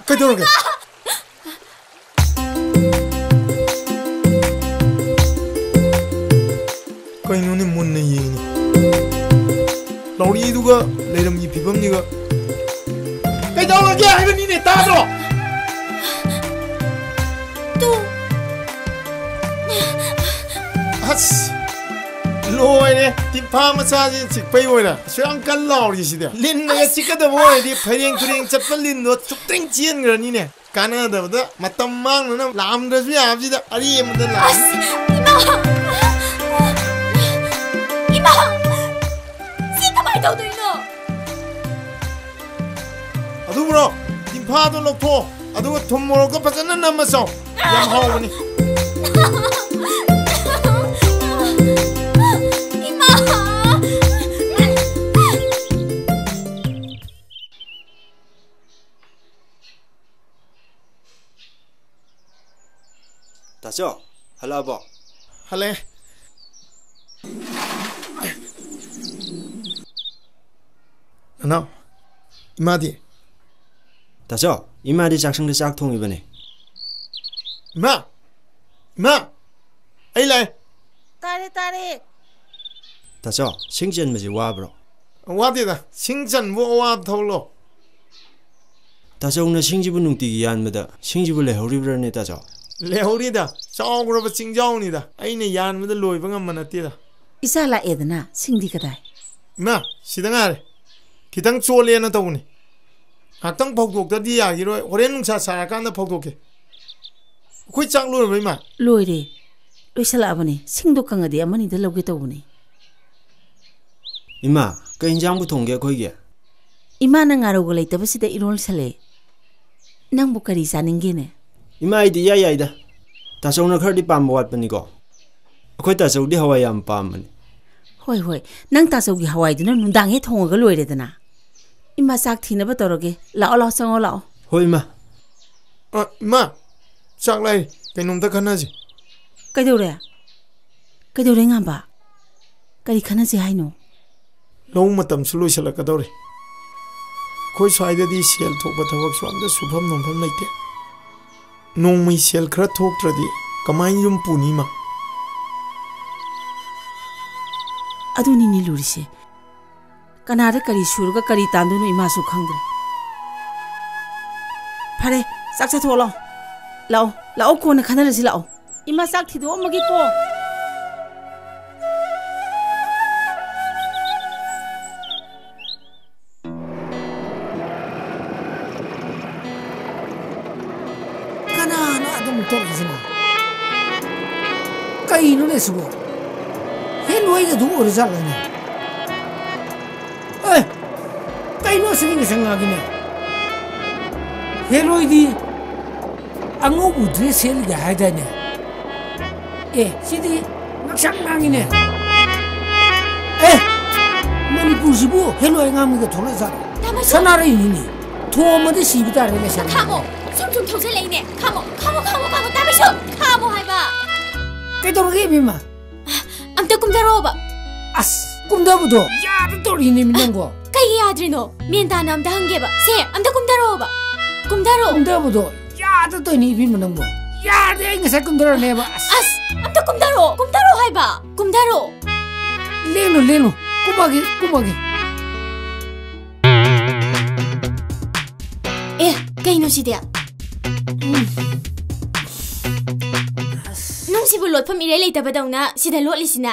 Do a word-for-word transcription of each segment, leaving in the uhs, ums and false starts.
ꯀꯩꯗꯧꯔꯒꯦ? ꯀꯩꯅꯣꯅꯦ, ꯃꯨꯟꯅ ꯌꯦꯡꯉꯤ꯫ ꯂꯥꯎꯔꯤꯗꯨꯒ ꯂꯩꯔꯝꯃꯤ ꯐꯤꯕꯝꯁꯤꯒ꯫ ꯀꯩꯗꯧꯔꯒꯦ ꯍꯥꯏꯕꯅꯤꯅꯦ, ꯇꯥꯗ꯭ꯔꯣ? ꯇꯨ꯫ ꯑꯁ! ꯂꯣꯏꯔꯦ! ꯇꯤꯟꯐꯥ ꯃꯆꯥꯁꯤ ꯆꯤꯛꯄꯩ ꯑꯣꯏꯅ ꯑꯁꯨꯛ ꯌꯥꯝ ꯀꯟꯅ ꯂꯥꯎꯔꯤꯁꯤꯗꯤ꯫ ꯂꯤꯟꯅꯒ ꯑꯁ! ꯆꯤꯛꯀꯗꯕ ꯑꯣꯏꯔꯗꯤ ꯐꯩꯔꯦꯡ ꯇꯨꯔꯦꯡ ꯆꯠꯄ ꯂꯤꯟꯗꯣ ꯆꯨꯞꯇ꯭ꯔꯤꯡ ꯆꯦꯟꯈ꯭ꯔꯅꯤꯅꯦ꯫ ꯀꯥꯟꯅꯗꯕꯗ ꯃꯇꯝ ꯃꯥꯡꯅꯅ ꯂꯥꯝꯗ꯭ꯔꯁꯨ ꯌꯥꯕꯁꯤꯗ ꯑꯔꯦꯝꯕꯗ ꯂꯥꯝ- ꯑꯁ! ꯏꯃꯥ! ꯏꯃꯥ! ꯁꯤ ꯀꯃꯥꯏ ꯇꯧꯗꯣꯏꯅꯣ? ꯑꯗꯨꯕꯨꯔꯣ, ꯇꯤꯟꯐꯥꯗꯣ ꯂꯧꯊꯣꯛꯑꯣ, ꯑꯗꯨꯒ ꯊꯨꯝ ꯃꯣꯔꯣꯛꯀ ꯐꯖꯅ ꯅꯝꯃ ꯆꯥꯎ꯫ ꯌꯥꯝ ꯍꯥꯎꯕꯅꯤ꯫ ꯏꯃꯥ! ꯆꯣ, ꯍꯜꯂꯛꯑꯕꯣ? ꯍꯜꯂꯛꯑꯦ꯫ ꯅꯅꯥꯎ, ꯏꯃꯥꯗꯤ? ꯇꯥꯆꯧ, ꯏꯃꯥꯗꯤ ꯆꯥꯛꯁꯪꯗ ꯆꯥꯛ ꯊꯣꯡꯉꯤꯕꯅꯦ꯫ ꯏꯃꯥ! ꯏꯃꯥ! ꯑꯩ ꯂꯥꯛꯑꯦ꯫ ꯇꯥꯔꯦ, ꯇꯥꯔꯦ꯫ ꯇꯥꯆꯧ, ꯁꯤꯡ ꯆꯟꯕꯁꯤ ꯋꯥꯕ꯭ꯔꯣ? ꯋꯥꯗꯦꯗ, ꯁꯤꯡ ꯆꯟꯕꯨ ꯑꯋꯥꯕ ꯊꯕꯛꯂꯣ? ꯇꯥꯆꯧꯅ ꯁꯤꯡꯁꯤꯕꯨ ꯅꯨꯡꯇꯤꯒꯤ ꯌꯥꯟꯕꯗ ꯁꯤꯡꯁꯤꯕꯨ ꯂꯩꯍꯧꯔꯤꯕ꯭ꯔꯥꯅꯦ, ꯇꯥꯆꯧ? ꯂꯩꯍꯧꯔꯤꯗ, ꯆꯥꯎꯈ꯭ꯔꯕ ꯆꯤꯡꯖꯥꯎꯅꯤꯗ, ꯑꯩꯅ ꯌꯥꯟꯕꯗ ꯂꯣꯏꯕ ꯉꯝꯕ ꯅꯠꯇꯦꯗ꯫ ꯏꯆꯥ ꯂꯥꯛꯑꯦꯗꯅ, ꯁꯤꯡꯗꯤ ꯀꯗꯥꯏ? ꯏꯃꯥ, ꯁꯤꯗ ꯉꯥꯏꯔꯦ꯫ ꯈꯤꯇꯪ ꯆꯣꯠꯂꯦꯅ ꯇꯧꯕꯅꯤ꯫ ꯉꯥꯛꯇꯪ ꯐꯧꯗꯣꯛꯇ꯭ꯔꯗꯤ ꯌꯥꯈꯤꯔꯣꯏ꯫ ꯍꯣꯔꯦꯟ ꯅꯨꯡꯁꯥ ꯁꯥꯔꯀꯥꯟꯗ ꯐꯧꯗꯣꯛꯀꯦ꯫ ꯑꯩꯈꯣꯏ ꯆꯥꯛ ꯂꯣꯏꯔꯕ, ꯏꯃꯥ? ꯂꯣꯏꯔꯦ꯫ ꯂꯣꯏꯁꯜꯂꯛꯑꯕꯅꯦ꯫ ꯁꯤꯡꯗꯣ ꯀꯪꯉꯗꯤ ꯑꯃꯅꯤꯗ ꯂꯧꯒꯦ ꯇꯧꯕꯅꯦ꯫ ꯏꯃꯥ, ꯀꯩ ꯏꯟꯖꯥꯡꯕꯨ ꯊꯣꯡꯒꯦ ꯑꯩꯈꯣꯏꯒꯤ? ꯏꯃꯥꯅ ꯉꯥꯔꯧꯒ ꯂꯩꯇꯕꯁꯤꯗ ꯏꯔꯣꯜꯁꯜꯂꯦ꯫ ꯅꯪꯕꯨ ꯀꯔꯤ ꯆꯥꯅꯤꯡꯒꯦꯅꯦ? ꯏꯃꯥ, ꯑꯩꯗꯤ ꯏꯌꯥ ꯌꯥꯏꯗ꯫ ꯇꯥꯆꯧꯅ ꯈꯔꯗꯤ ꯄꯥꯝꯕ ꯋꯥꯠꯄꯅꯤꯀꯣ꯫ ꯑꯩꯈꯣꯏ ꯇꯥꯆꯧꯗꯤ ꯍꯋꯥꯏ ꯌꯥꯝ ꯄꯥꯝꯕꯅꯤ꯫ ꯍꯣꯏ, ꯍꯣꯏ꯫ ꯅꯪ ꯇꯥꯆꯧꯒꯤ ꯍꯋꯥꯏꯗꯨꯅ ꯅꯨꯡꯗꯥꯡ ꯍꯦꯛ ꯊꯣꯡꯉꯒ ꯂꯣꯏꯔꯦꯗꯅ꯫ ꯏꯃꯥ ꯆꯥꯛ ꯊꯤꯅꯕ ꯇꯧꯔꯒꯦ꯫ ꯂꯥꯛꯑꯣ, ꯂꯥꯛꯑꯣ, ꯆꯪꯉꯣ, ꯂꯥꯛꯑꯣ꯫ ꯍꯣꯏ, ꯏꯃꯥ꯫ ꯑ, ꯏꯃꯥ, ꯆꯥꯛ ꯂꯥꯏꯔꯤ꯫ ꯀꯩꯅꯣꯝꯇ ꯈꯟꯅꯁꯤ꯫ ꯀꯩꯗꯧꯔꯦ? ꯀꯩꯗꯧꯔꯦ, ꯉꯥꯟꯕ? ꯀꯔꯤ ꯈꯟꯅꯁꯤ ꯍꯥꯏꯅꯣ? ꯂꯧ ꯃꯇꯝꯁꯨ ꯂꯣꯏꯁꯤꯜꯂꯛꯀꯗꯧꯔꯦ꯫ ꯑꯩꯈꯣꯏ ꯁ꯭ꯋꯥꯏꯗꯗꯤ ꯁꯦꯜ ꯊꯣꯛꯄ ꯊꯕꯛꯁꯨ ꯑꯝꯇ ꯁꯨꯐꯝ ꯅꯣꯝꯐꯝ ꯂꯩꯇꯦ꯫ ꯅꯣꯡꯃꯩ ꯁꯦꯜ ꯈꯔ ꯊꯣꯛꯇ꯭ꯔꯗꯤ ꯀꯃꯥꯏꯅ ꯌꯨꯝ ꯄꯨꯅꯤ, ꯏꯃꯥ? ꯑꯗꯨꯅꯤꯅꯦ ꯂꯨꯔꯤꯁꯦ꯫ ꯀꯅꯥꯗ ꯀꯔꯤ ꯁꯨꯔꯒ ꯀꯔꯤ ꯇꯥꯟꯗꯣꯏꯅꯣ ꯏꯃꯥꯁꯨ ꯈꯪꯗ꯭ꯔꯦ꯫ ꯐꯔꯦ, ꯆꯥꯛ ꯆꯥꯊꯣꯛꯑꯣ, ꯂꯥꯛꯑꯣ꯫ ꯂꯥꯛꯑꯣ, ꯂꯥꯛꯑꯣ, ꯀꯣꯟꯅ ꯈꯟꯅꯔꯁꯤ, ꯂꯥꯛꯑꯣ꯫ ꯏꯃꯥ ꯆꯥꯛ ꯊꯤꯗꯣꯛꯑꯝꯃꯒꯦꯀꯣ꯫ ꯀꯅꯥꯅꯣ ꯑꯗꯨꯝ ꯇꯧꯔꯛꯏꯁꯤꯅ? ꯀꯩꯅꯣꯅꯦ ꯁꯤꯕꯨ? ꯍꯦꯂꯣꯏꯒꯗꯨ ꯑꯣꯏꯔꯖꯥꯠꯂꯅꯦ? ꯑꯦ! ꯀꯩꯅꯣ ꯁꯤꯒꯤ ꯉꯁꯪ ꯉꯥꯒꯤꯅꯦ? ꯍꯦꯂꯣꯏꯗꯤ ꯑꯉꯧꯕ ꯗ꯭ꯔꯦꯁ ꯁꯦꯠꯂꯤꯒ ꯍꯥꯏꯗꯥꯏꯅꯦ? ꯑꯦ, ꯁꯤꯗꯤ ꯉꯛꯁꯪ ꯉꯥꯡꯉꯤꯅꯦ꯫ ꯑꯦ, ꯃꯅꯤꯄꯨꯔꯁꯤꯕꯨ ꯍꯦꯂꯣꯏ ꯑꯉꯥꯡꯕꯤꯒ ꯊꯣꯛꯂꯛꯑꯖꯥꯠꯂꯣ? ꯇꯥꯃꯣ, ꯁꯅꯥꯔꯩꯅꯤꯅꯦ꯫ ꯊꯣꯝꯃꯗꯤ ꯁꯤꯕ ꯇꯥꯔꯦ ꯂꯩꯁꯥꯕꯤ꯫ ꯈꯥꯝꯃꯣ, ꯁꯨꯝ ꯁꯨꯝ ꯊꯧꯖꯜꯂꯛꯏꯅꯦ꯫ ꯈꯥꯝꯃꯣ, ꯈꯥꯝꯃꯣ, ꯈꯥꯝꯃꯣ, ꯈꯥꯝꯃꯣ, ꯇꯥꯃꯣ꯫ ꯁꯨꯝ ꯈꯥꯝꯃꯣ ꯍꯥꯏꯕ꯫ ꯀꯩꯗꯧꯔꯒꯦ ꯏꯕꯦꯝꯃ? ꯑꯝꯇ ꯀꯨꯝꯊꯔꯛꯑꯣꯕ꯫ ꯑꯁ, ꯀꯨꯝꯊꯕꯗꯣ ꯌꯥꯗ ꯇꯧꯔꯤꯅꯦꯃꯤ ꯅꯪꯕꯣ꯫ ꯀꯩꯒꯤ ꯌꯥꯗ꯭ꯔꯤꯅꯣ? ꯃꯦꯟ ꯇꯥꯅ ꯑꯝꯇ ꯍꯪꯒꯦꯕ꯫ ꯁꯦ, ꯑꯝꯇ ꯀꯨꯝꯊꯔꯛꯑꯣꯕ꯫ ꯀꯨꯝꯊꯔꯛꯑꯣ꯫ ꯀꯨꯝꯊꯕꯗꯣ ꯌꯥꯗ ꯇꯧꯔꯤꯅꯦ ꯏꯕꯦꯝꯃ ꯅꯪꯕꯣ꯫ ꯌꯥꯔꯗꯤ ꯑꯩ ꯉꯁꯥꯏ ꯀꯨꯝꯊꯔꯛꯑꯅꯦꯕ꯫ ꯑꯁ꯫ ꯑꯁ, ꯑꯝꯇ ꯀꯨꯝꯊꯔꯛꯑꯣ꯫ ꯀꯨꯝꯊꯔꯛꯑꯣ ꯍꯥꯏꯕ꯫ ꯀꯨꯝꯊꯔꯛꯑꯣ꯫ ꯂꯦꯡꯅꯨ, ꯂꯦꯡꯅꯨ꯫ ꯀꯨꯝꯃꯒꯦ, ꯀꯨꯝꯃꯒꯦ꯫ ꯑꯦ, ꯀꯩꯅꯣ ꯁꯤꯗꯤ? ꯎꯝ꯫ ꯑꯁ꯫ ꯅꯨꯡꯁꯤꯕꯨ ꯂꯣꯠꯐꯝ ꯏꯔꯩ ꯂꯩꯇꯕꯗꯧꯅ ꯁꯤꯗ ꯂꯣꯠꯂꯤꯁꯤꯅ?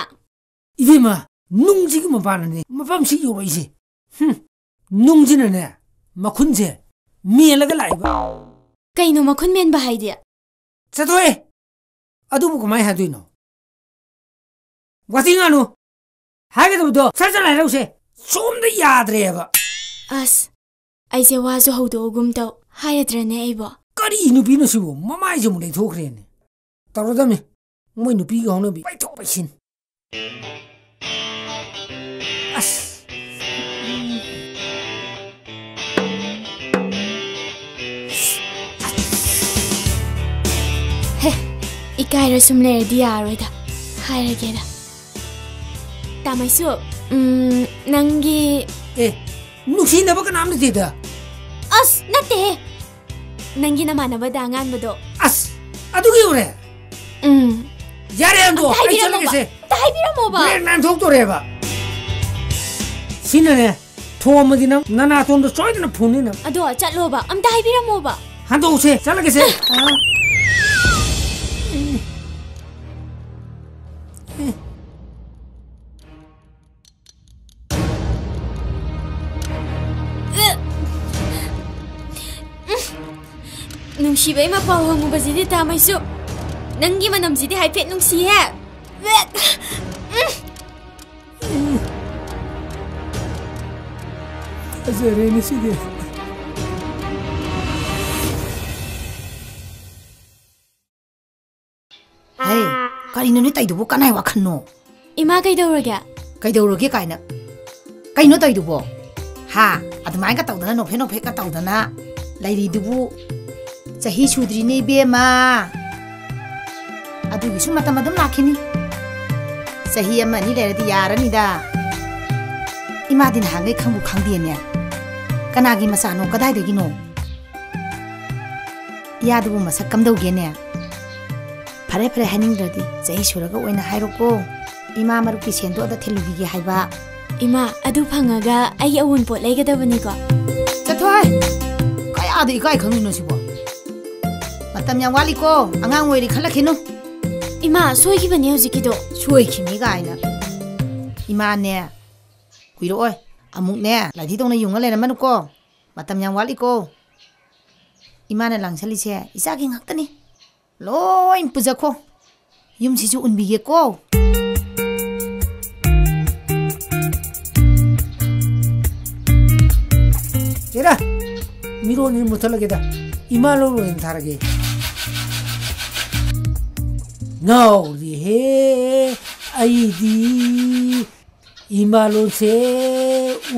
ꯏꯕꯦꯝꯃ, ꯅꯨꯡꯁꯤꯒꯤ ꯃꯄꯥꯟꯅꯅꯦ ꯃꯐꯝꯁꯤ ꯌꯧꯔꯛꯏꯁꯦ꯫ ꯍꯨꯝ, ꯅꯨꯡꯁꯤꯅꯅꯦ ꯃꯈꯨꯟꯁꯦ ꯃꯦꯜꯂꯒ ꯂꯥꯛꯏꯕ꯫ ꯀꯩꯅꯣ ꯃꯈꯨꯟ ꯃꯦꯟꯕ ꯍꯥꯏꯗꯤ? ꯆꯠꯊꯣꯛꯑꯦ! ꯑꯗꯨꯕꯨ ꯀꯃꯥꯏ ꯍꯥꯏꯗꯣꯏꯅꯣ? ꯋꯥꯊꯤ ꯉꯥꯡꯅꯨ! ꯍꯥꯏꯒꯗꯕꯗꯣ ꯁꯠ ꯁꯠ ꯍꯥꯏꯔꯛꯎꯁꯦ! ꯁꯣꯝꯗ ꯌꯥꯗ꯭ꯔꯦꯕ! ꯑꯁ, ꯑꯩꯁꯦ ꯋꯥꯁꯨ ꯍꯧꯗꯣꯛꯑꯒꯨꯝ ꯇꯧ꯫ ꯍꯥꯏꯔꯗ꯭ꯔꯅꯦ ꯑꯩꯕꯣ? ꯀꯔꯤ ꯅꯨꯄꯤꯅꯣ ꯁꯤꯕꯨ? ꯃꯃꯥꯏꯁꯦ ꯑꯃꯨꯛ ꯂꯩꯊꯣꯛꯈ꯭ꯔꯦꯅꯦ꯫ ꯇꯧꯔꯗꯝꯅꯤ꯫ ꯃꯣꯏ ꯅꯨꯄꯤꯒꯤ ꯍꯧꯅꯕꯤ ꯄꯩꯊꯣꯛ ꯄꯩꯁꯤꯟ꯫ ꯑꯁ꯫ ꯍꯦ, ꯏꯀꯥꯏꯔ ꯁꯨꯝ ꯂꯩꯔꯗꯤ ꯌꯥꯔꯣꯏꯗ꯫ ꯍꯥꯏꯔꯒꯦꯗ꯫ ꯇꯥꯃꯩꯁꯨ, ꯎꯝ, ꯅꯪꯒꯤ ꯑꯦ, ꯅꯨꯡꯁꯤꯅꯕ ꯀꯅꯥꯝ ꯂꯩꯇꯦꯗ꯫ ꯑꯁ, ꯅꯠꯇꯦꯍꯦ꯫ ꯅꯪꯒꯤ ꯅꯃꯥꯟꯅꯕꯗ ꯑꯉꯥꯟꯕꯗꯣ꯫ ꯑꯁ, ꯑꯗꯨꯒꯤ ꯌꯧꯔꯦ? ꯎꯝ꯫ ꯌꯥꯔꯦ, ꯑꯟꯗꯣ, ꯑꯝꯇ ꯑꯩ ꯍꯥꯏꯕꯤꯔꯝꯃꯣꯕ꯫ ꯆꯠꯂꯒꯦꯁꯦ꯫ ꯑꯝꯇ ꯍꯥꯏꯕꯤꯔꯝꯃꯣꯕ꯫ ꯕ꯭ꯔꯦꯛ ꯅꯥꯟꯊꯣꯛꯇꯣꯔꯦꯕ꯫ ꯁꯤꯅꯅꯦ, ꯊꯣꯝꯃꯗꯤ ꯅꯪ ꯅꯅꯥꯇꯣꯟꯗꯣ ꯁꯣꯏꯗꯅ ꯐꯨꯅꯤ ꯅꯪ꯫ ꯑꯗꯣ ꯆꯠꯂꯣꯕ, ꯑꯝꯇ ꯍꯥꯏꯕꯤꯔꯝꯃꯣꯕ꯫ ꯍꯟꯗꯣꯛꯁꯦ, ꯆꯠꯂꯒꯦꯁꯦ꯫ ꯑ꯫ ꯅꯨꯡꯁꯤꯕꯩ ꯃꯄꯥꯎ ꯍꯪꯉꯨꯕꯁꯤꯗꯤ ꯇꯥꯃꯩꯁꯨ꯫ ꯅꯪꯒꯤ ꯃꯅꯝꯁꯤꯗꯤ ꯍꯥꯏꯐꯦꯠ ꯅꯨꯡꯁꯤꯍꯦ꯫ ꯐꯖꯔꯦꯅꯦ ꯁꯤꯗꯤ꯫ ꯍꯦ, ꯀꯔꯤꯅꯣꯅꯦ ꯇꯧꯏꯗꯨꯕꯨ? ꯀꯅꯥꯏ ꯋꯥꯈꯜꯅꯣ? ꯏꯃꯥ, ꯀꯩꯗꯧꯔꯒꯦ? ꯀꯩꯗꯧꯔꯒꯦ ꯀꯥꯏꯅ꯫ ꯀꯩꯅꯣ ꯇꯧꯏꯗꯨꯕꯣ? ꯍꯥ? ꯑꯗꯨꯃꯥꯏꯅꯒ ꯇꯧꯗꯅ, ꯅꯣꯛꯐꯦꯠ ꯅꯣꯛꯐꯦꯠꯀ ꯇꯧꯗꯅ ꯂꯩꯔꯤꯗꯨꯕꯨ? ꯆꯍꯤ ꯁꯨꯗ꯭ꯔꯤꯅꯦ ꯏꯕꯦꯝꯃ꯫ ꯑꯗꯨꯒꯤꯁꯨ ꯃꯇꯝ ꯑꯗꯨꯝ ꯂꯥꯛꯈꯤꯅꯤ꯫ ꯆꯍꯤ ꯑꯃ ꯑꯅꯤ ꯂꯩꯔꯗꯤ ꯌꯥꯔꯅꯤꯗ꯫ ꯏꯃꯥꯗꯤ ꯅꯍꯥꯟꯈꯩ ꯈꯪꯕꯨ ꯈꯪꯗꯦꯅꯦ꯫ ꯀꯅꯥꯒꯤ ꯃꯆꯥꯅꯣ, ꯀꯗꯥꯏꯗꯒꯤꯅꯣ? ꯏꯌꯥꯗꯨꯕꯨ ꯃꯁꯛ ꯀꯝꯗꯧꯒꯦꯅꯦ? ꯐꯔꯦ ꯐꯔꯦ, ꯍꯥꯏꯅꯤꯡꯗ꯭ꯔꯗꯤ ꯆꯍꯤ ꯁꯨꯔꯒ ꯑꯣꯏꯅ ꯍꯥꯏꯔꯣꯀꯣ꯫ ꯏꯃꯥ ꯃꯔꯨꯞꯀꯤ ꯁꯦꯟꯗꯣ ꯑꯗ ꯊꯤꯜꯂꯨꯈꯤꯒꯦ ꯍꯥꯏꯕ꯫ ꯏꯃꯥ, ꯑꯗꯨ ꯐꯪꯉꯒ ꯑꯩ ꯑꯋꯨꯟꯄꯣꯠ ꯂꯩꯒꯗꯕꯅꯤꯀꯣ꯫ ꯆꯠꯊꯣꯛꯍꯦ! ꯀꯌꯥꯗ ꯏꯀꯥꯏ ꯈꯪꯉꯤꯅꯣ ꯁꯤꯕꯣ? ꯃꯇꯝ ꯌꯥꯝ ꯋꯥꯠꯂꯤꯀꯣ, ꯑꯉꯥꯡ ꯑꯣꯏꯔꯤ ꯈꯜꯂꯛꯈꯤꯅꯨ꯫ ꯏꯃꯥ, ꯁꯣꯏꯈꯤꯕꯅꯦ ꯍꯧꯖꯤꯛꯀꯤꯗꯣ꯫ ꯁꯣꯏꯈꯤꯅꯤ ꯀꯥꯏꯅ꯫ ꯏꯃꯥꯅꯦ, ꯀꯨꯏꯔꯛꯑꯣꯏ꯫ ꯑꯃꯨꯛꯅꯦ, ꯂꯥꯏꯙꯤꯗꯧꯅ ꯌꯨꯡꯉ ꯂꯩꯔꯝꯃꯅꯨꯀꯣ꯫ ꯃꯇꯝ ꯌꯥꯝ ꯋꯥꯠꯂꯤꯀꯣ꯫ ꯏꯃꯥꯅ ꯂꯥꯡꯁꯜꯂꯤꯁꯦ ꯏꯆꯥꯒꯤ ꯉꯥꯛꯇꯅꯤ꯫ ꯂꯣꯏ ꯄꯨꯖꯈꯣ꯫ ꯌꯨꯝꯁꯤꯁꯨ ꯎꯟꯕꯤꯒꯦꯀꯣ꯫ ꯍꯦꯔꯥ, ꯃꯤꯔꯣꯟꯁꯤ ꯃꯨꯠꯊꯠꯂꯒꯦꯗ꯫ ꯏꯃꯥ ꯂꯧꯔꯣꯏꯅ ꯊꯥꯔꯒꯦ꯫ ꯉꯥꯎꯔꯦꯍꯦ ꯑꯩꯗꯤ ꯏꯃꯥꯂꯣꯟꯁꯦ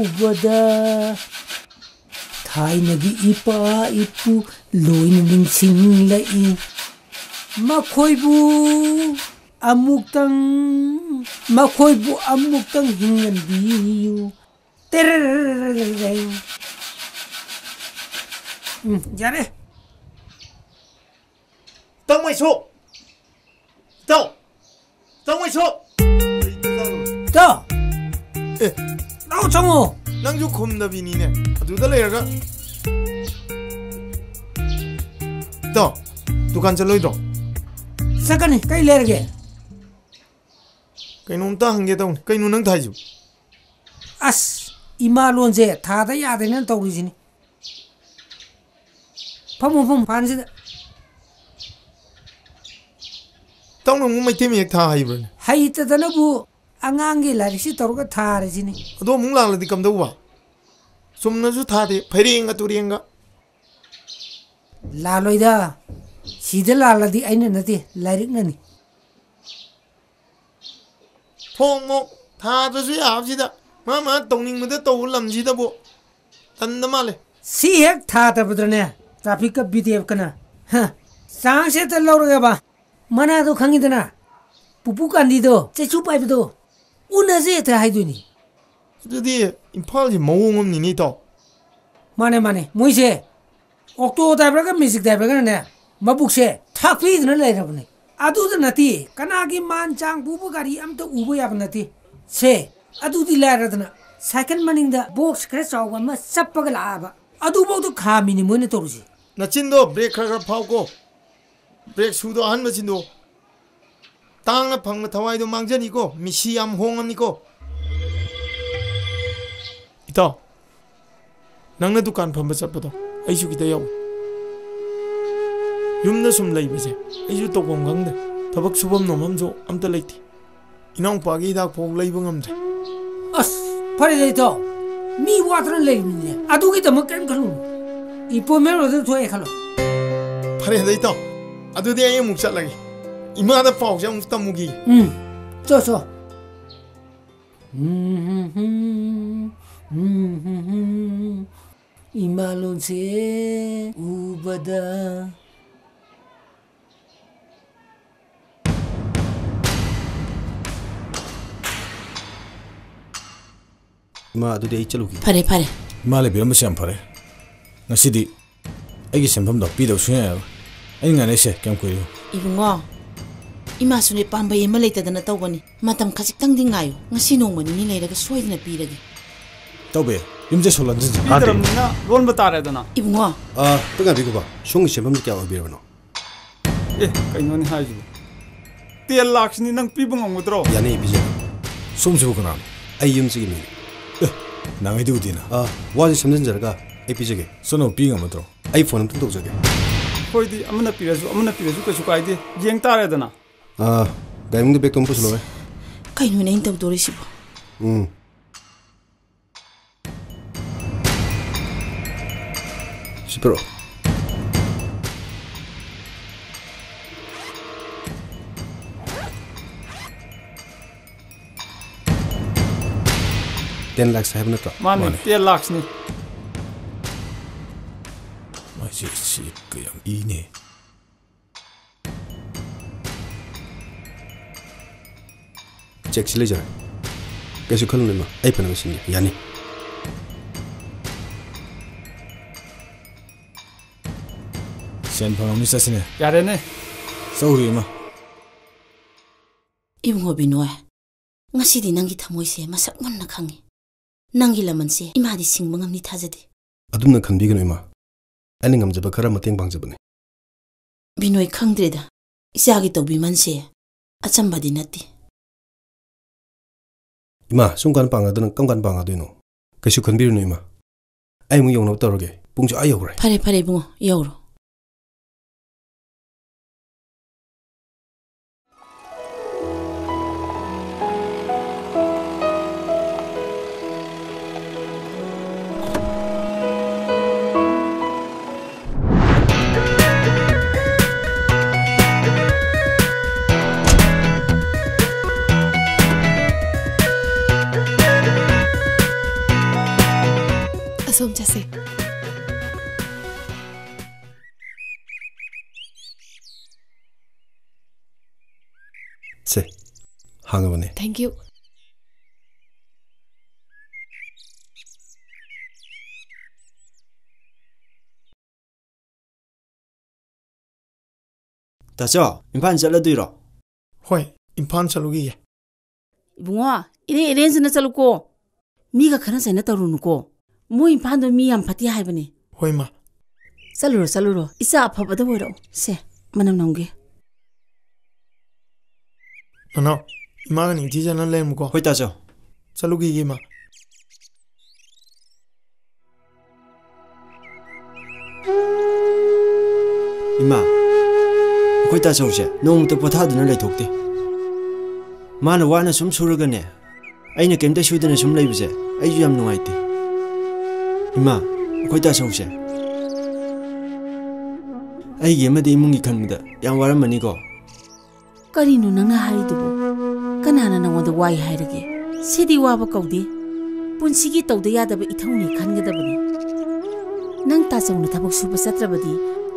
ꯎꯕꯗ꯫ ꯊꯥꯏꯅꯒꯤ ꯏꯄꯥ ꯏꯄꯨ ꯂꯣꯏꯅ ꯅꯤꯡꯁꯤꯡꯂꯛꯏ꯫ ꯃꯈꯣꯏꯕꯨ ꯑꯃꯨꯛꯇꯪ, ꯃꯈꯣꯏꯕꯨ ꯑꯃꯨꯛꯇꯪ ꯍꯤꯡꯍꯟꯕꯤꯌꯨ꯫ ꯇꯦꯔꯦꯔꯦꯔꯦꯔꯦꯔꯦ꯫ ꯎꯝ, ꯌꯥꯔꯦ꯫ ꯇꯧꯃꯩꯁꯨ! ꯇꯧ! ꯇꯧꯃꯩꯁꯨ! ꯇꯧ! ꯑꯦ! ꯂꯥꯎ ꯆꯪꯉꯣ! ꯅꯪꯁꯨ ꯈꯨꯝꯗꯕꯤꯅꯤꯅꯦ, ꯑꯗꯨꯗ ꯂꯩꯔꯒ꯫ ꯇꯧ! ꯗꯨꯀꯥꯟ ꯆꯠꯂꯣꯏꯗ꯭ꯔꯣ? ꯆꯠꯀꯅꯤ, ꯀꯩ ꯂꯩꯔꯒꯦ? ꯀꯩꯅꯣꯝꯇ ꯍꯪꯒꯦ ꯇꯧꯅꯤ꯫ ꯀꯩꯅꯣ ꯅꯪ ꯊꯥꯏꯁꯤꯕꯨ? ꯑꯁ, ꯏꯃꯥ ꯂꯣꯟꯁꯦ ꯊꯥꯗ ꯌꯥꯗꯦꯅ ꯇꯧꯔꯤꯁꯤꯅꯤ꯫ ꯐꯝꯃꯨ, ꯐꯝꯃꯨ, ꯐꯥꯟꯁꯤꯗ꯫ ꯇꯧꯅ ꯑꯃꯨꯛ ꯃꯩꯇꯩ ꯃꯌꯦꯛ ꯊꯥ ꯍꯩꯕ꯭ꯔꯅꯦ? ꯍꯩꯇꯗꯅꯕꯨ ꯑꯉꯥꯡꯒꯤ ꯂꯥꯏꯔꯤꯛꯁꯤ ꯇꯧꯔꯒ ꯊꯥꯔꯤꯁꯤꯅꯤ꯫ ꯑꯗꯣ ꯑꯃꯨꯛ ꯂꯥꯛꯂꯗꯤ ꯀꯝꯗꯧꯕ? ꯆꯨꯝꯅꯁꯨ ꯊꯥꯗꯦ, ꯐꯩꯔꯦꯡꯒ ꯇꯨꯔꯦꯡꯒ꯫ ꯂꯥꯜꯂꯣꯏꯗ꯫ ꯁꯤꯗ ꯂꯥꯜꯂꯗꯤ ꯑꯩꯅ ꯅꯠꯇꯦ, ꯂꯥꯏꯔꯤꯛꯅꯅꯤ꯫ ꯊꯣꯡ ꯃꯣꯛ ꯊꯥꯗ꯭ꯔꯁꯨ ꯌꯥꯕꯁꯤꯗ, ꯃꯥ ꯃꯥ ꯇꯧꯅꯤꯡꯕꯗ ꯇꯧꯕ ꯂꯝꯁꯤꯗꯕꯨ ꯇꯟꯗ ꯃꯥꯜꯂꯦ꯫ ꯁꯤ ꯍꯦꯛ ꯊꯥꯗꯕꯗꯅꯦ, ꯇ꯭ꯔꯥꯐꯤꯛꯀ ꯕꯤ ꯗꯤ ꯑꯦꯐꯀꯅ, ꯍ, ꯆꯥꯟꯁ ꯍꯦꯛꯇ ꯂꯧꯔꯒꯦꯕ꯫ ꯃꯅꯥꯗꯣ ꯈꯪꯉꯤꯗꯅ, ꯄꯨꯄꯨ ꯀꯥꯟꯗꯤꯗꯣ, ꯆꯩꯁꯨ ꯄꯥꯏꯕꯗꯣ, ꯎꯅꯁꯦ ꯍꯦꯛꯇ ꯍꯥꯏꯗꯣꯏꯅꯤ꯫ ꯑꯗꯨꯗꯤ ꯏꯝꯐꯥꯜꯁꯤ ꯃꯑꯣꯡ ꯑꯃꯅꯤꯅꯦ, ꯏꯇꯥꯎ꯫ ꯃꯥꯅꯦ, ꯃꯥꯅꯦ, ꯃꯣꯏꯁꯦ ꯑꯣꯛꯇꯣ ꯗ꯭ꯔꯥꯏꯚꯔꯒ ꯃꯦꯖꯤꯛ ꯗ꯭ꯔꯥꯏꯚꯔꯒꯅꯅꯦ, ꯃꯕꯨꯛꯁꯦ ꯊꯥꯛꯄꯤꯗꯅ ꯂꯩꯔꯕꯅꯦ꯫ ꯑꯗꯨꯗ ꯅꯠꯇꯦ, ꯀꯅꯥꯒꯤ ꯃꯥꯟ ꯆꯥꯡ ꯄꯨꯕ ꯒꯥꯔꯤ ꯑꯝꯇ ꯎꯕ ꯌꯥꯕ ꯅꯠꯇꯦ꯫ ꯁꯦ, ꯑꯗꯨꯗꯤ ꯂꯥꯏꯔꯗꯅ, ꯁꯥꯏꯀꯜ ꯃꯅꯤꯡꯗ ꯕꯣꯛꯁ ꯈꯔ ꯆꯥꯎꯕ ꯑꯃ ꯆꯞꯄꯒ ꯂꯥꯛꯑꯕ꯫ ꯑꯗꯨꯐꯥꯎꯗ ꯈꯥꯝꯃꯤꯅꯤ ꯃꯣꯏꯅ ꯇꯧꯔꯤꯁꯦ꯫ ꯅꯆꯤꯟꯗꯣ ꯕ꯭ꯔꯦꯛ ꯈꯔ ꯈꯔ ꯐꯥꯎꯀꯣ꯫ ꯕ꯭ꯔꯦꯛ ꯁꯨꯗꯣ ꯑꯍꯟꯕ ꯁꯤꯟꯗꯣ꯫ ꯇꯥꯡꯅ ꯐꯪꯕ ꯊꯋꯥꯏꯗꯣ ꯃꯥꯡꯖꯅꯤꯀꯣ, ꯃꯤꯁꯤ ꯌꯥꯝ ꯍꯣꯡꯉꯝꯅꯤꯀꯣ꯫ ꯏꯇꯥꯎ, ꯅꯪꯅ ꯗꯨꯀꯥꯟ ꯐꯝꯕ ꯆꯠꯄꯗꯣ ꯑꯩꯁꯨ ꯈꯤꯇ ꯌꯥꯎꯏ꯫ ꯌꯨꯝꯗ ꯁꯨꯝ ꯂꯩꯕꯁꯦ ꯑꯩꯁꯨ ꯇꯧꯐꯝ ꯈꯪꯗ꯭ꯔꯦ꯫ ꯊꯕꯛ ꯁꯨꯐꯝ ꯅꯣꯝꯐꯝꯁꯨ ꯑꯝꯇ ꯂꯩꯇꯦ꯫ ꯏꯅꯥꯎꯄꯥꯒꯤ ꯍꯤꯗꯥꯛ ꯐꯥꯎ ꯂꯩꯕ ꯉꯝꯗ꯭ꯔꯦ꯫ ꯑꯁ, ꯐꯔꯦꯗ ꯏꯇꯥꯎ, ꯃꯤ ꯋꯥꯠꯇꯅ ꯂꯩꯔꯤꯕꯅꯤꯅꯦ, ꯑꯗꯨꯒꯤꯗꯃꯛ ꯀꯔꯤꯝ ꯈꯜꯂꯨꯅꯨ꯫ ꯏꯝꯄ꯭ꯔꯨꯚꯃꯦꯟ ꯑꯣꯏꯗꯅ ꯊꯣꯛꯑꯦ ꯈꯜꯂꯣ꯫ ꯐꯔꯦꯗ ꯏꯇꯥꯎ, ꯑꯗꯨꯗꯤ ꯑꯩ ꯑꯃꯨꯛ ꯆꯠꯂꯒꯦ꯫ ꯏꯃꯥꯗ ꯄꯥꯎꯁꯦ ꯑꯃꯨꯛ ꯇꯝꯃꯨꯒꯦ꯫ ꯎꯝ, ꯆꯣ, ꯆꯣ꯫ ꯏꯃꯥ ꯂꯣꯟꯁꯦ ꯎꯕꯗ꯫ ꯏꯃꯥ, ꯑꯗꯨꯗꯤ ꯑꯩ ꯆꯠꯂꯨꯈꯤꯒꯦ꯫ ꯐꯔꯦ, ꯐꯔꯦ꯫ ꯏꯃꯥ ꯂꯩꯕꯤꯔꯝꯕꯁꯦ ꯌꯥꯝ ꯐꯔꯦ꯫ ꯉꯁꯤꯗꯤ ꯑꯩꯒꯤ ꯁꯦꯟꯐꯝꯗꯣ ꯄꯤꯗꯕ ꯁꯨꯡꯌꯥ ꯌꯥꯔꯣꯏ꯫ ꯑꯩ ꯉꯥꯏꯅꯔꯤꯁꯦ ꯀꯌꯥꯝ ꯀꯨꯏꯔꯦ? ꯏꯕꯨꯡꯉꯣ, ꯏꯃꯥꯁꯨꯅꯦ ꯄꯥꯝꯕꯩ ꯑꯃ ꯂꯩꯇꯗꯅ ꯇꯧꯕꯅꯤ꯫ ꯃꯇꯝ ꯈꯖꯤꯛꯇꯪꯗꯤ ꯉꯥꯏꯌꯨ꯫ ꯉꯁꯤ ꯅꯣꯡꯃ ꯅꯤꯅꯤ ꯂꯩꯔꯒ ꯁꯣꯏꯗꯅ ꯄꯤꯔꯒꯦ꯫ ꯇꯧꯕꯤ, ꯌꯨꯝꯁꯦ ꯁꯣꯜꯍꯟꯁꯤꯟꯁꯤ꯫ ꯄꯤꯗ꯭ꯔꯕꯅꯤꯅ ꯂꯣꯟꯕ ꯇꯥꯔꯦꯗꯅ꯫ ꯏꯕꯨꯡꯉꯣ꯫ ꯑꯥ, ꯑꯝꯇ ꯉꯥꯏꯕꯤꯈꯣꯕ꯫ ꯁꯣꯝꯒꯤ ꯁꯦꯟꯐꯝꯁꯦ ꯀꯌꯥ ꯑꯣꯏꯕꯤꯔꯕꯅꯣ? ꯑꯦ, ꯀꯩꯅꯣꯅꯦ ꯍꯥꯏꯁꯤꯕꯣ? ꯇꯦꯟ ꯂꯥꯛꯁꯤꯅꯤ, ꯅꯪ ꯄꯤꯕ ꯉꯝꯒꯗ꯭ꯔꯣ? ꯌꯥꯅꯤ, ꯑꯩ ꯄꯤꯖꯒꯦ꯫ ꯁꯣꯝꯁꯤꯕꯨ ꯀꯅꯥꯅꯣ? ꯑꯩ ꯌꯨꯝꯁꯤꯒꯤ ꯃꯤꯅꯤ꯫ ꯑꯦ, ꯅꯪ ꯑꯩꯗꯤ ꯎꯗꯦꯅ꯫ ꯑꯥ, ꯋꯥꯁꯦ ꯁꯝꯖꯤꯟꯖꯔꯒ ꯑꯩ ꯄꯤꯖꯒꯦ꯫ ꯁꯣꯅꯣ, ꯄꯤ ꯉꯝꯃꯗ꯭ꯔꯣ? ꯑꯩ ꯐꯣꯟ ꯑꯝꯇ ꯇꯧꯖꯒꯦ꯫ ꯑꯩꯈꯣꯏꯗꯤ ꯑꯃꯅ ꯄꯤꯔꯁꯨ ꯑꯃꯅ ꯄꯤꯔꯁꯨ ꯀꯩꯁꯨ ꯀꯥꯏꯗꯦ, ꯌꯦꯡ ꯇꯥꯔꯦꯗꯅ꯫ ꯑꯥ, ꯒꯥꯔꯤ ꯃꯅꯨꯡꯗ ꯕꯦꯒꯇꯣ ꯑꯃ ꯄꯨꯁꯤꯜꯂꯣꯍꯦ꯫ ꯀꯩꯅꯣꯅꯦ ꯑꯩꯅ ꯇꯧꯗꯣꯔꯤꯁꯤꯕꯣ? ꯎꯝ꯫ ꯁꯤ ꯄꯤꯔꯛꯑꯣ꯫ ꯇꯦꯟ ꯂꯥꯛꯁ ꯍꯥꯏꯕ ꯅꯠꯇ꯭ꯔꯣ? ꯃꯥꯅꯦ, ꯃꯥꯅꯦ꯫ ꯇꯦꯟ ꯂꯥꯛꯁꯅꯤ꯫ ꯃꯥꯏꯁꯦ ꯁꯤ ꯀꯌꯥꯝ ꯏꯅꯦ꯫ ꯆꯦꯛꯁꯤ ꯂꯩꯖꯔꯦ꯫ ꯀꯩꯁꯨ ꯈꯜꯂꯨꯅꯨ ꯏꯃꯥ, ꯑꯩ ꯐꯅꯕ ꯁꯤꯟꯒꯦ, ꯌꯥꯅꯤ꯫ ꯁꯦꯟ ꯐꯪꯉꯝꯅꯤ, ꯆꯠꯁꯤꯅꯦ꯫ ꯌꯥꯔꯦꯅꯦ꯫ ꯆꯧꯔꯤ ꯑꯃ꯫ ꯏꯕꯨꯡꯉꯣ ꯕꯤꯅꯣꯏ, ꯉꯁꯤꯗꯤ ꯅꯪꯒꯤ ꯊꯃꯣꯏꯁꯦ ꯃꯁꯛ ꯃꯨꯟꯅ ꯈꯪꯉꯤ꯫ ꯅꯪꯒꯤ ꯂꯃꯟꯁꯦ ꯏꯃꯥꯗꯤ ꯁꯤꯡꯕ ꯉꯝꯅꯤ ꯊꯥꯖꯗꯦ꯫ ꯑꯗꯨꯝꯅ ꯈꯟꯕꯤꯒꯅꯨ ꯏꯃꯥ, ꯑꯩꯅ ꯉꯝꯖꯕ ꯈꯔ ꯃꯇꯦꯡ ꯄꯥꯡꯖꯕꯅꯤ꯫ ꯕꯤꯅꯣꯏ, ꯈꯪꯗ꯭ꯔꯦꯗ, ꯏꯆꯥꯒꯤ ꯇꯧꯕꯤꯃꯜꯁꯦ ꯑꯆꯝꯕꯗꯤ ꯅꯠꯇꯦ꯫ ꯏꯃꯥ, ꯁꯨꯝ ꯀꯥꯟ ꯄꯥꯡꯒꯗꯅ ꯀꯔꯝ ꯀꯥꯟ ꯄꯥꯡꯒꯗꯣꯏꯅꯣ? ꯀꯩꯁꯨ ꯈꯟꯕꯤꯔꯨꯅꯨ ꯏꯃꯥ, ꯑꯩ ꯑꯃꯨꯛ ꯌꯧꯅꯕ ꯇꯧꯔꯒꯦ꯫ ꯄꯨꯡꯁꯨ ꯑꯥ ꯌꯧꯈ꯭ꯔꯦ꯫ ꯐꯔꯦ ꯐꯔꯦ ꯏꯕꯨꯡꯉꯣ, ꯌꯧꯔꯣ꯫ ꯑꯁꯣꯝ ꯆꯠꯁꯦ꯫ ꯁꯦ, ꯍꯥꯡꯉꯕꯅꯦ꯫ Thank you꯫ ꯇꯥꯆꯧ, ꯏꯝꯐꯥꯜ ꯆꯠꯂꯗꯣꯏꯔꯣ? ꯍꯣꯏ, ꯏꯝꯐꯥꯜ ꯆꯠꯂꯨꯈꯤꯒꯦ꯫ ꯏꯕꯨꯡꯉꯣ, ꯏꯔꯦ ꯏꯔꯦꯟꯖꯅ ꯆꯠꯂꯨꯀꯣ꯫ ꯃꯤꯒ ꯈꯠꯅ ꯆꯩꯅ ꯇꯧꯔꯨꯅꯨꯀꯣ꯫ ꯃꯣꯏ ꯏꯝꯐꯥꯜꯗꯣ ꯃꯤ ꯌꯥꯝ ꯐꯠꯇꯦ ꯍꯥꯏꯕꯅꯦ꯫ ꯍꯣꯏ, ꯃꯥ꯫ ꯆꯠꯂꯨꯔꯣ, ꯆꯠꯂꯨꯔꯣ꯫ ꯏꯆꯥ ꯑꯐꯕꯗ ꯑꯣꯏꯔꯛꯑꯣ꯫ ꯁꯦ, ꯃꯅꯝ ꯅꯝꯒꯦ꯫ ꯅꯅꯥꯎ, ꯏꯃꯥꯒ ꯅꯤꯡꯊꯤꯖꯅ ꯂꯩꯔꯝꯃꯨꯀꯣ꯫ ꯍꯣꯏ, ꯇꯥꯆꯧ꯫ ꯆꯠꯂꯨꯈꯤꯒꯦ, ꯏꯃꯥ꯫ ꯏꯃꯥ, ꯑꯩꯈꯣꯏ ꯇꯥꯆꯧꯁꯦ ꯅꯣꯡꯃꯇ ꯄꯣꯊꯥꯗꯨꯅ ꯂꯩꯊꯣꯛꯇꯦ꯫ ꯃꯥꯅ ꯋꯥꯅ ꯁꯨꯝ ꯁꯨꯔꯒꯅꯦ, ꯑꯩꯅ ꯀꯩꯝꯇ ꯁꯨꯗꯅ ꯁꯨꯝ ꯂꯩꯕꯁꯦ ꯑꯩꯁꯨ ꯌꯥꯝ ꯅꯨꯡꯉꯥꯏꯇꯦ꯫ ꯏꯃꯥ, ꯑꯩꯈꯣꯏ ꯇꯥꯆꯧꯁꯦ ꯑꯩꯒꯤ ꯑꯃꯗꯤ ꯏꯃꯨꯡꯒꯤ ꯈꯟꯕꯗ ꯌꯥꯝ ꯋꯥꯔꯝꯃꯅꯤꯀꯣ꯫ ꯀꯔꯤꯅꯣ ꯅꯪꯅ ꯍꯥꯏꯔꯤꯗꯨꯕꯨ? ꯀꯅꯥꯅ ꯅꯪꯉꯣꯟꯗ ꯋꯥꯏ ꯍꯥꯏꯔꯒꯦ? ꯁꯤꯗꯤ ꯋꯥꯕ ꯀꯧꯗꯦ꯫ ꯄꯨꯟꯁꯤꯒꯤ ꯇꯧꯗ ꯌꯥꯗꯕ ꯏꯊꯧꯅꯤ ꯈꯟꯒꯗꯕꯅꯤ꯫ ꯅꯪ ꯇꯥꯆꯧꯅ ꯊꯕꯛ ꯁꯨꯕ ꯆꯠꯇ꯭ꯔꯕꯗꯤ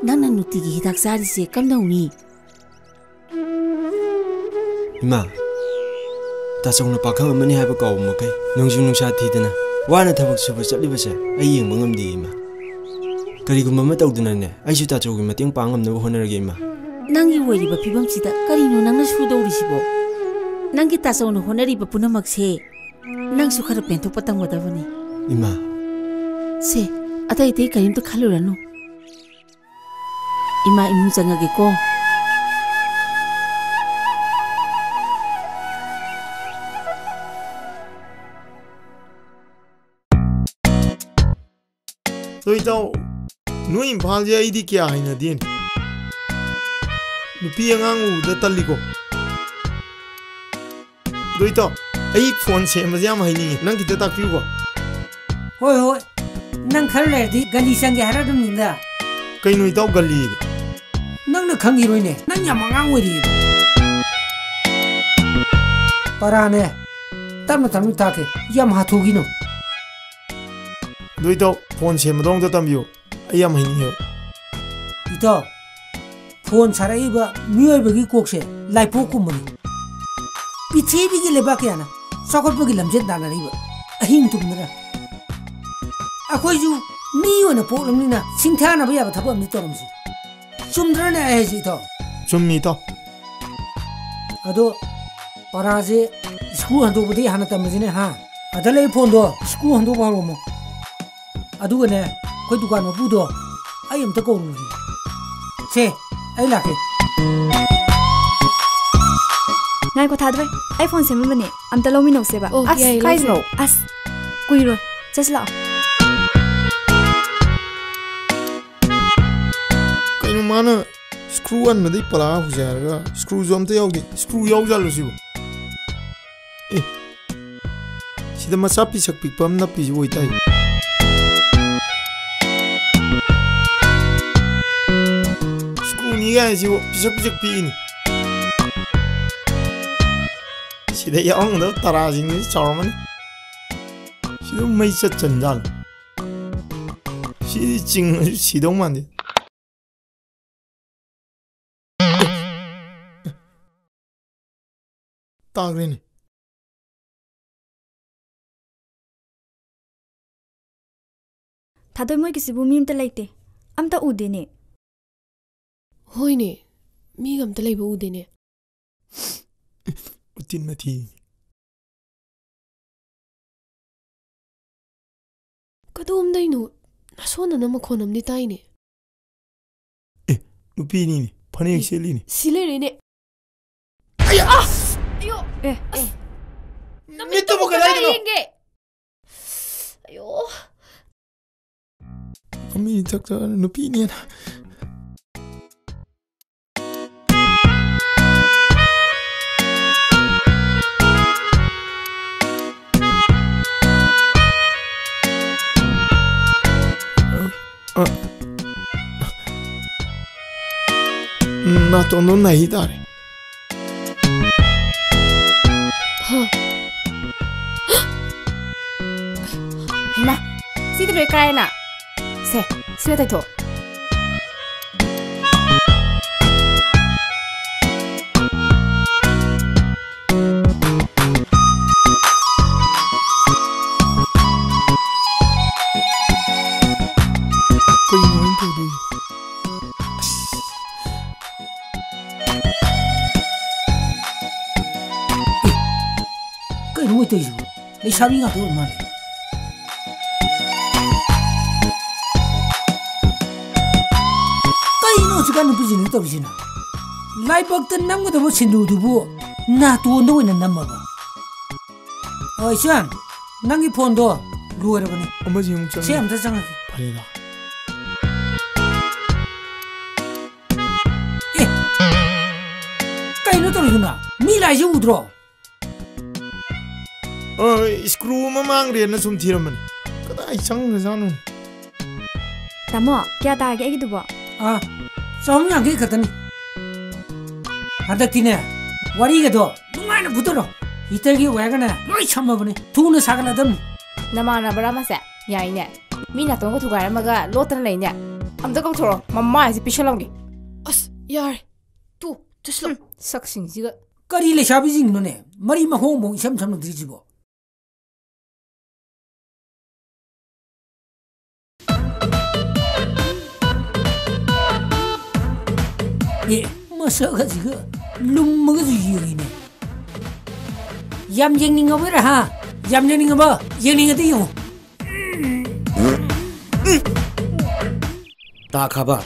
ꯅꯪꯅ ꯅꯨꯡꯇꯤꯒꯤ ꯍꯤꯗꯥꯛ ꯆꯥꯔꯤꯁꯦ ꯀꯝꯗꯧꯅꯤ? ꯏꯃꯥ, ꯇꯥꯆꯧꯅ ꯄꯥꯈꯪ ꯑꯃꯅꯤ ꯍꯥꯏꯕ ꯀꯥꯎꯕ ꯃꯈꯩ ꯅꯣꯡꯖꯨ ꯅꯨꯡꯁꯥ ꯊꯤꯗꯅ ꯋꯥꯅ ꯊꯕꯛ ꯁꯨꯕ ꯆꯠꯂꯤꯕꯁꯦ ꯑꯩ ꯌꯦꯡꯕ ꯉꯝꯗꯦ, ꯏꯃꯥ꯫ ꯀꯔꯤꯒꯨꯝꯕ ꯑꯃ ꯇꯧꯗꯨꯅꯅꯦ, ꯑꯩꯁꯨ ꯇꯥꯆꯧꯒꯤ ꯃꯇꯦꯡ ꯄꯥꯡ ꯉꯝꯅꯕ ꯍꯣꯠꯅꯔꯒꯦ, ꯏꯃꯥ꯫ ꯅꯪꯒꯤ ꯑꯣꯏꯔꯤꯕ ꯐꯤꯕꯝꯁꯤꯗ ꯀꯔꯤꯅꯣ ꯅꯪꯅ ꯁꯨꯗꯧꯔꯤꯁꯤꯕꯣ? ꯅꯪꯒꯤ ꯇꯥꯆꯧꯅ ꯍꯣꯠꯅꯔꯤꯕ ꯄꯨꯝꯅꯃꯛꯁꯦ ꯅꯪꯁꯨ ꯈꯔ ꯄꯦꯟꯊꯣꯛꯄ ꯇꯝꯒꯗꯕꯅꯤ꯫ ꯏꯃꯥ꯫ ꯁꯦ, ꯑꯇꯩ ꯑꯇꯩ ꯀꯔꯤꯝꯇ ꯈꯜꯂꯨꯔꯅꯨ꯫ ꯏꯃꯥ ꯏꯃꯨꯡ ꯆꯪꯉꯒꯦꯀꯣ꯫ ꯑꯗꯣ ꯏꯇꯥꯎ, ꯅꯣꯏ ꯏꯝꯐꯥꯜꯁꯦ ꯑꯩꯗꯤ ꯀꯌꯥ ꯍꯩꯅꯗꯦꯅꯦ꯫ ꯅꯨꯄꯤ ꯑꯉꯥꯡ ꯎꯕꯗ ꯇꯜꯂꯤꯀꯣ꯫ ꯑꯗꯣ ꯏꯇꯥꯎ, ꯑꯩ ꯐꯣꯟ ꯁꯦꯝꯕꯁꯦ ꯌꯥꯝ ꯍꯩꯅꯤꯡꯉꯦ, ꯅꯪ ꯈꯤꯇ ꯇꯥꯛꯄꯤꯌꯨꯀꯣ꯫ ꯍꯣꯏ, ꯍꯣꯏ, ꯅꯪ ꯈꯔ ꯂꯩꯔꯗꯤ ꯒꯂꯤ ꯆꯪꯒꯦ ꯍꯥꯏꯔꯗꯝꯅꯤꯗ꯫ ꯀꯩꯅꯣ ꯏꯇꯥꯎ, ꯒꯂꯤ? ꯅꯪꯅ ꯈꯪꯈꯤꯔꯣꯏꯅꯦ, ꯅꯪ ꯌꯥꯝ ꯑꯉꯥꯡ ꯑꯣꯏꯔꯤꯌꯦ꯫ ꯄꯔꯥꯅꯦ, ꯇꯞꯅ ꯇꯞꯅ ꯇꯥꯛꯀꯦ, ꯌꯥꯝ ꯍꯥꯊꯨꯒꯤꯅꯣ꯫ ꯑꯗꯨ ꯏꯇꯥꯎ, ꯐꯣꯟ ꯁꯦꯝꯕꯗꯣ ꯑꯝꯇ ꯇꯝꯕꯤꯌꯨ, ꯑꯩ ꯌꯥꯝ ꯍꯩꯅꯤꯡꯉꯦꯕ꯫ ꯏꯇꯥꯎ, ꯐꯣꯟ ꯁꯥꯔꯛꯏꯕ ꯃꯤꯑꯣꯏꯕꯒꯤ ꯀꯣꯛꯁꯦ ꯂꯥꯏꯄꯣꯛꯀꯨꯝꯕꯅꯤ꯫ ꯄ꯭ꯔꯤꯊꯤꯕꯤꯒꯤ ꯂꯩꯕꯥꯛ ꯀꯌꯥꯅ ꯆꯥꯎꯈꯠꯄꯒꯤ ꯂꯝꯖꯦꯜ ꯇꯥꯟꯅꯔꯤꯕ ꯑꯍꯤꯡ ꯇꯨꯝꯗꯅ꯫ ꯑꯩꯈꯣꯏꯁꯨ ꯃꯤ ꯑꯣꯏꯅ ꯄꯣꯛꯂꯕꯅꯤꯅ ꯁꯤꯡꯊꯥꯅꯕ ꯌꯥꯕ ꯊꯕꯛ ꯑꯃꯗꯤ ꯇꯧꯔꯝꯁꯤ꯫ ꯆꯨꯝꯗ꯭ꯔꯅꯦ ꯑꯩ ꯍꯥꯏꯁꯦ, ꯏꯇꯥꯎ? ꯆꯨꯝꯃꯤ, ꯏꯇꯥꯎ꯫ ꯑꯗꯣ ꯄꯔꯥꯁꯦ ꯁ꯭ꯀꯨꯜ ꯍꯟꯗꯣꯛꯄꯗꯒꯤ ꯍꯥꯟꯅ ꯇꯝꯕꯁꯤꯅꯦ, ꯍꯥ? ꯑꯗ ꯂꯩ ꯐꯣꯟꯗꯣ ꯁ꯭ꯀꯨꯜ ꯍꯟꯗꯣꯛꯄ ꯍꯧꯔꯝꯃꯣ꯫ ꯑꯗꯨꯒꯅꯦ, ꯑꯩꯈꯣꯏ ꯗꯨꯀꯥꯟ ꯃꯄꯨꯗꯣ ꯑꯩ ꯑꯝꯇ ꯀꯧꯔꯨꯒꯦ꯫ ꯁꯦ, ꯑꯩ ꯂꯥꯛꯀꯦ꯫ ꯉꯥꯏꯈꯣ, ꯊꯥꯗꯣꯏ, ꯑꯩ ꯐꯣꯟ ꯁꯦꯝꯃꯝꯕꯅꯦ, ꯑꯝꯇ ꯂꯧꯃꯤꯟꯅꯧꯁꯦꯕ꯫ ꯑꯣ, ꯑꯁ, ꯌꯥꯏꯌꯦ, ꯀꯥꯏꯗꯅꯣ? ꯂꯧꯁꯤꯜꯂꯣ꯫ ꯑꯁ, ꯀꯨꯏꯔꯣꯏ, ꯆꯠꯁꯤ ꯂꯥꯛꯑꯣ꯫ ꯀꯩꯅꯣ, ꯃꯥꯅ ꯁ꯭ꯀ꯭ꯔꯨ ꯍꯟꯕꯗꯩ ꯄꯔꯥ ꯍꯧꯖꯩ ꯍꯥꯏꯔꯒ ꯁ꯭ꯀ꯭ꯔꯨꯁꯨ ꯑꯝꯇ ꯌꯥꯎꯗꯦ꯫ ꯁ꯭ꯀ꯭ꯔꯨ ꯌꯥꯎꯖꯥꯠꯂꯣ ꯁꯤꯕꯨ? ꯑꯦ, ꯁꯤꯗ ꯃꯆꯥ ꯄꯤꯁꯛ ꯄꯤꯛꯄ ꯑꯃ ꯅꯞꯄꯤꯁꯤ ꯑꯣꯏꯇꯥꯏ꯫ ꯁ꯭ꯀ꯭ꯔꯨꯅꯤ ꯀꯥꯏꯁꯤꯕꯨ ꯄꯤꯁꯛ ꯄꯤꯁꯛ ꯄꯤꯛꯏꯅꯤ꯫ ꯁꯤꯗ ꯌꯥꯎꯔꯝꯒꯗꯕ ꯇꯔꯥꯁꯤꯡꯁꯤ ꯆꯥꯎꯔꯝꯃꯅꯤ꯫ ꯁꯤꯗ ꯃꯩ ꯆꯠ ꯆꯟꯖꯥꯠꯂꯣ? ꯁꯤꯗꯤ ꯆꯤꯡꯉꯁꯨ ꯁꯤꯗꯧ ꯃꯥꯟꯗꯦ꯫ ꯇꯥꯈ꯭ꯔꯦꯅꯦ꯫ ꯊꯥꯗꯣꯏ, ꯃꯣꯏꯒꯤꯁꯤꯕꯨ ꯃꯤ ꯑꯝꯇ ꯂꯩꯇꯦ꯫ ꯑꯝꯇ ꯎꯗꯦꯅꯦ꯫ ꯍꯣꯏꯅꯦ, ꯃꯤꯒ ꯑꯝꯇ ꯂꯩꯕ ꯎꯗꯦꯅꯦ꯫ ꯎꯆꯤꯟ ꯃꯊꯤ꯫ ꯀꯗꯣꯝꯗꯩꯅꯣ? ꯅꯁꯣꯟꯅꯅ ꯃꯈꯣꯟ ꯑꯃꯗꯤ ꯇꯥꯏꯅꯦ꯫ ꯑꯦ, ꯅꯨꯄꯤꯅꯤꯅꯦ, ꯐꯅꯦꯛ ꯁꯦꯠꯂꯤꯅꯦ꯫ ꯁꯤ ꯂꯩꯔꯦꯅꯦ꯫ ꯑꯌꯥ! ꯑꯌꯣ! ꯑꯦ, ꯑꯦ꯫ ꯅꯃꯤꯠꯇꯨꯕꯨ ꯅꯃꯤꯠꯇꯨꯕꯨ ꯀꯗꯥꯏꯗꯅꯣ? ꯀꯗꯥꯏ ꯌꯦꯡꯒꯦ? ꯑꯌꯣ! ꯃꯤ ꯆꯥꯛ ꯆꯥ-, ꯅꯨꯄꯤꯅꯦꯅ꯫ ꯑ, ꯑ, ꯅꯥꯇꯣꯟꯗꯣ ꯅꯥꯏ ꯇꯥꯔꯦ꯫ ꯍꯥ꯫ ꯍꯩꯃꯥ, ꯁꯤꯗꯤ ꯂꯣꯏ ꯀꯥꯏꯔꯦꯅ꯫ ꯁꯦ, ꯁꯤꯅ ꯇꯩꯊꯣꯛ꯫ ꯀꯩꯅꯣ ꯑꯩꯅ ꯇꯧꯗꯣꯏꯁꯦ? ꯑꯁ꯫ ꯑꯦ, ꯀꯩꯅꯣ ꯃꯣꯏ ꯇꯧꯔꯤꯁꯤꯕꯣ? ꯂꯩꯁꯥꯕꯤ ꯉꯥꯛꯇ ꯑꯣꯏꯔ ꯃꯥꯜꯂꯦ꯫ ꯀꯩꯅꯣ ꯍꯧꯖꯤꯛꯀꯥꯟ ꯅꯨꯄꯤꯁꯤꯡꯅ ꯇꯧꯔꯤꯁꯤꯅ? ꯂꯥꯏꯕꯛꯇ ꯅꯝꯒꯗꯕ ꯁꯤꯟꯗꯨꯔꯗꯨꯕꯨ ꯅꯥꯇꯣꯟꯗ ꯑꯣꯏꯅ ꯅꯝꯃꯕ? ꯑꯣ, ꯏꯆꯟ, ꯅꯪꯒꯤ ꯐꯣꯟꯗꯣ ꯂꯣꯏꯔꯕꯅꯤ꯫ ꯑꯃꯁꯤ ꯑꯃꯨꯛ ꯁꯤ ꯆꯪꯉꯦ꯫ ꯑꯝꯇ ꯆꯪꯉꯒꯦ꯫ ꯐꯔꯦꯗ꯫ ꯑꯦ, ꯀꯩꯅꯣ ꯇꯧꯔꯤꯗꯨꯅ? ꯃꯤ ꯂꯥꯛꯏꯁꯦ ꯎꯗ꯭ꯔꯣ? ꯑ, ꯁ꯭ꯀ꯭ꯔꯨ ꯑꯃ ꯃꯥꯡꯈ꯭ꯔꯦꯅ ꯁꯨꯝ ꯊꯤꯔꯝꯕꯅꯤ꯫ ꯀꯗꯥꯏ ꯆꯪꯈ꯭ꯔꯖꯥꯠꯅꯣ? ꯇꯥꯃꯣ, ꯀꯌꯥ ꯇꯥꯔꯒꯦ ꯑꯩꯒꯤꯗꯨꯕꯣ? ꯑꯥ, ꯆꯍꯨꯝ ꯌꯥꯡꯈꯩ ꯈꯛꯇꯅꯤ꯫ ꯍꯟꯗꯛꯇꯤꯅꯦ, ꯋꯥꯔꯤꯒꯗꯣ ꯅꯨꯡꯉꯥꯏꯅ ꯐꯨꯠꯇꯔꯣ꯫ ꯍꯤꯇꯔꯒꯤ ꯋꯥꯌꯔꯒꯅꯦ ꯂꯣꯏ ꯁꯝꯃꯕꯅꯦ꯫ ꯊꯨꯅ ꯁꯥꯒꯠꯂꯗꯝꯅꯤ꯫ ꯅꯃꯥꯟꯅꯕꯔꯥ ꯃꯁꯦ? ꯌꯥꯏꯅꯦ꯫ ꯃꯤ ꯅꯥꯇꯣꯟꯒ ꯊꯨꯒꯥꯏꯔꯝꯃꯒ ꯂꯣꯠꯇꯅ ꯂꯩꯅꯦ꯫ ꯑꯝꯇ ꯀꯧꯊꯣꯔꯛꯑꯣ, ꯃꯃꯥꯏꯁꯦ ꯄꯤꯁꯜꯂꯝꯒꯦ꯫ ꯑꯁ, ꯌꯥꯔꯦ꯫ ꯇꯨ, ꯆꯠꯁꯤꯜꯂꯣ꯫ ꯍꯨꯝ, ꯁꯛꯁꯤꯡꯁꯤꯒ꯫ ꯀꯔꯤ ꯂꯩꯁꯥꯕꯤꯁꯤꯡꯅꯣꯅꯦ? ꯃꯔꯤ ꯃꯈꯣꯡ ꯑꯃꯐꯥꯎ ꯏꯁꯝ ꯁꯝꯅꯗ꯭ꯔꯤꯁꯤꯕꯣ? ꯑꯦ, ꯃꯁꯛ ꯑꯁꯤꯒ ꯂꯨꯝꯃꯒꯁꯨ ꯌꯦꯡꯉꯤꯅꯦ꯫ ꯌꯥꯝ ꯌꯦꯡꯅꯤꯡꯉꯕꯣꯏꯔꯦ, ꯍꯥ? ꯌꯥꯝ ꯌꯦꯡꯅꯤꯡꯉꯕꯣ? ꯌꯦꯡꯅꯤꯡꯉꯗꯤ ꯌꯦꯡꯉꯣ꯫ ꯇꯥꯈ꯭ꯔꯕ?